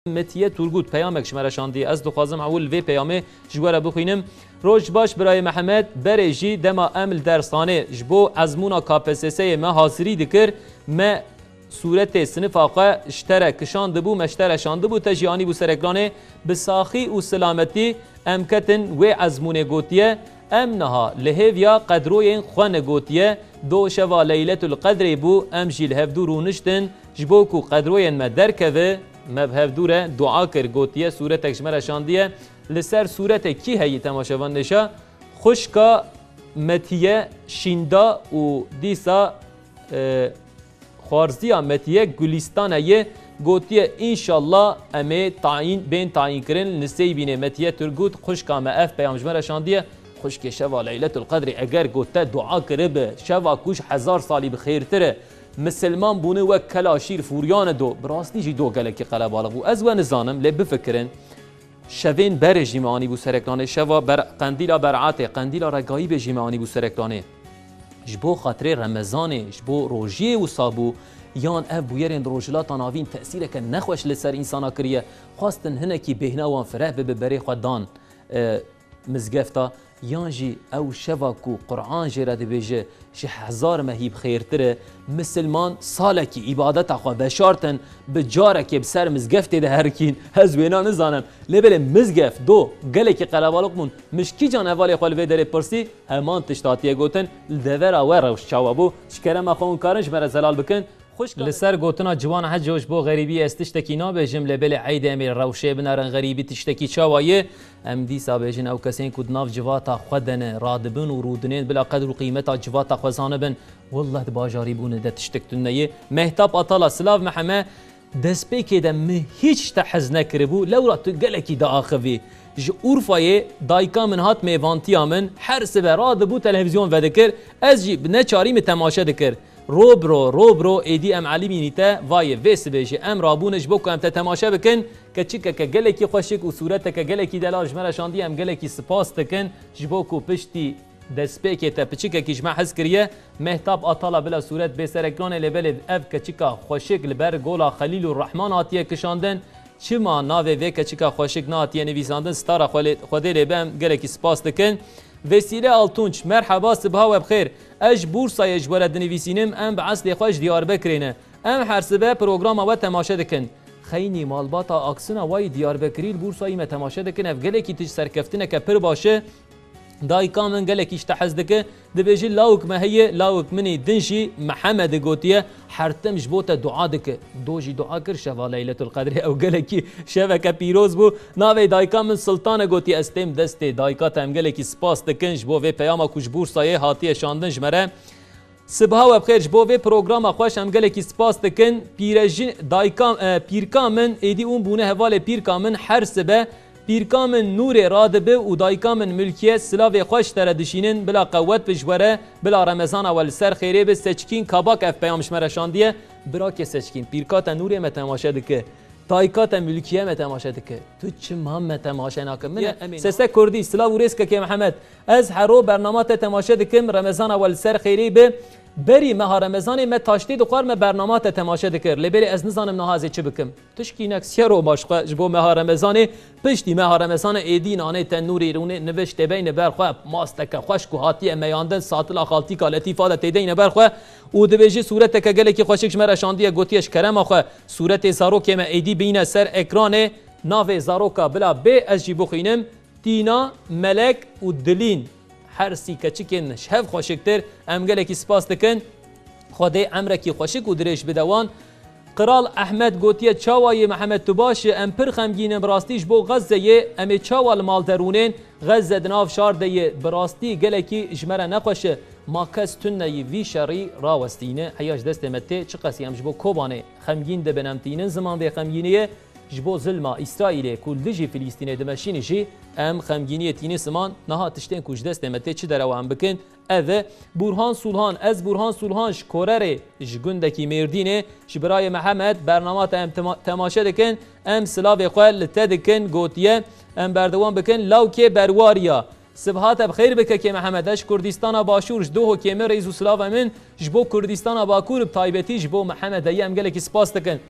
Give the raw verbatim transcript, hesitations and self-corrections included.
Metiye Turgut peyamek ji me re şandiye. Ez dixwazim ewil vê peyamê ji we re bixwînim. Roj baş birayê Mihemed, berê jî dema em li dersxanê ji bo ezmûna K P S S'ê me hazirî dikir, me sûretê sinifa xwe ji te re kişandibû, me ji te re şandibû, te jî anîbû ser ekranê. Bi saxî û silametî em ketin wê ezmûnê gotiye. Em niha li hêviya qedroyên xwe ne gotiye. Do şeva Leyletul Qedrê bû, em jî li hevdû rûniştin, ji bo ku qedroyên me derkeve, me bi hevdû re dua kir, gotiye, sûretek ji me re şandiye. Li ser sûretê kî heyî temaşevan nêşa? Xwişka Metiye şînda û dîsa, e, xwarziya Metiye Gulîstane ye, gotiye, înşallah em ê tayîn, bên tayînkirin. Nisêybînê Metiye Turgut, xwişka me, ev peyam ji me re şandiye. Xwişkê şeva Leyletul Qedrê eger got te dua kiribe, şeva ku ji hezar salî bi xêrtir e, misilman bûne wek kela şîr fûriyane do, bi rastî jî do gelekî qelebalix bû. Ez we nizanim, lê bifikirin. Şevên berê jî me anîbû ser ekranê, şeva ber-, qendîla beratê, qendîla regayîbê jî me anîbû ser ekranê. Ji bo xatirê Remezanê, ji bo rojiyê wisa bû, yan ev bûyerên di Rojhilata Navîn tesîreke nexweş li ser însana kiriye, xwestin hinekî bêhna wan fireh bibe, berê xwe dan, e, mizgefta, yan jî ew şeva ku Quran jê re dibêje, ji hezar mehî bi xêrtir e, misilman salekî îbadeta xwe veşartin, bi carekê bi ser mizgeftê de herikîn. Ez wêna nizanim. Lê belê mizgeft, do, gelekî qelebalix bûn. Min ji kîjan hevalê xwe li vê derê pirsî, heman tişt hatiye gotin, li devera we rewş çawa bû? Ji kerema xwe hûn karin ji me re zelal bikin. Xwişka Li ser gotina Ciwan Heco, ji bo xerîbî ez tiştekî nabêjim, lê belê eydê em ê rewşê binerin, xerîbî tiştekî çawa ye? Em dîsa bêjin, ew kesên ku di nav civata xwe de ne, radibin û rûdinên bila qedr û qîmeta civata xwe zanibin, wallah di bajarî bûne de tiştek tune ye. Mehtap Atala, silav Meheme, destpêkê de min hîç te hez nekiribû, lewra tu gelekî diaxivî. Ji Urfayê dayika min hat mêvantiya min, her sibe radibû televîzyon vedikir, ez jî bi neçarî min temaşe dikir. Ro bi ro, ro bi ro, êdî em elîmînî te, vayê vê sibê jî em rabûne ji bo ku em te temaşe bikin. Keçikeke gelekî xweşik û sûreteke gelekî delal ji me re şandiye, em gelekî spas dikin ji bo ku piştî destpêkê te piçikekî ji me hez kiriye. Mehtap Atala bila sûret bê ser ekranê, lê belê ev keçika xweşik li ber gola Xelîl û Rehman hatiye kişandin. Çima navê vê keçika xweşik nehatiye nivîsandin? Stara Xwelê-, Xwedê lê be, em gelekî spas dikin. Vesîle Altunç, merheba, sibiha we bi xêr. Ez ji Bursayê ji we re dinivîsînim, em bi eslê xwe ji Diyarbekirê ne. Em her sibe programa we temaşe dikin. Xeynî malbata Aksina wayî Diyarbekirî li Bursayî me temaşe dikin, ev gelekî tişt serkeftineke pir baş e. Dayika min gelekî ji te hez dike, dibêje, lawik me heye, lawik min ê din jî Mehemedê gotiye, her tim ji bo te dua dike. Do jî dua kir, şeva Leyletul Qedrê ew gelekî şeveke pîroz bû. Navê dayika min Sultan e, gotiye, ez têm destê dayika te, em gelekî spas dikin ji bo vê peyama ku ji Bursayê hatiye şandin ji me re. Sibiha we bi xêr, ji bo vê programa xweş em gelekî spas dikin. Pîrejin, dayika, e, pîrka min, êdî hûn bûne hevalê pîrka min, her sibe pîrka min Nûrê radibe û dayika min Milkiye silavê xweş te re dişînin, bila qewet bi ji we re, bila Remezana we li ser xêrê bi. Seçkîn Kabak ev peyam ji me re şandiye. Birakê Seçkîn, pîrka te Nûrê me temaşe dike. Dayika te Milkiye me temaşe dike. Tu çima me temaşe nake? Min e. Sese Kurdî, silav û rêz kekê Mihemed. Ez hero bernama te temaşe dikim, Remezana we li ser xêrê bi. Berî meha Remezanê me taştê dixwar, me bernama te temaşe dikir. Lê belê ez nizanim niha ez ê çi bikim. Tişkînek siyero baş xwe ji bo meha Remezanê, piştî meha Remezanê êdî nanê tenûrê rûnê niviştê beyne ber xwe, masteke xweş ku hatiye meyandin, satila xaltîka letîfa de têdeyne ber xwe û dibêjî sûreteke gelekî xweşik ji me re şandiye, gotiye ji kerema xwe sûretê zarokê me êdî bîne ser ekranê, navê zaroka bila bê ez jî bixwînim. Tîna, Melek û Dilîn, her sî keçikên ji hev xweşiktir. Em gelekî spas dikin. Xwedê emrekî xweşik û dirêj bide wan. Qral Ehmed gotiye, çawa yê Mihemed, tu baş î? Em pir xemgîn in, bi rastî ji bo Xezze yê. Em ê çawa li mal derûnên? Xezze di nav şar de ye. Bi rastî gelekî ji me re nexweş e. Ma kes tune yî vî şerî rawestîne. Heya ji destê me tê, çiqas em ji bo Kobanê xemgîn dibin, em tînin ziman vê xemgîniyê. Ji bo zilma Îsraîlê ku li dijî Filîstînê dimeşîne jî em xemgîniyê tînin ziman. Niha tiştên ku ji destê me tê, çi derewa em bikin? Ev e. Burhan Sulhan, ez Burhan Sulhan ji Korerê, ji gundekî Mêrdînê, ji birayê Mihemed, bernama te em tema-, temaşe dikin, em silavê xwe li te dikin, gotiye, em berdewam bikin, lawkê Berwariya. Sibiha te bi xêr bike kê Mihemed, ez ji Kurdîstana Başûr, ji Duhokê me rêz û silava min, ji bo Kurdîstana Bakur bi taybetî ji bo Mihemed heye, em gelekî spas dikin.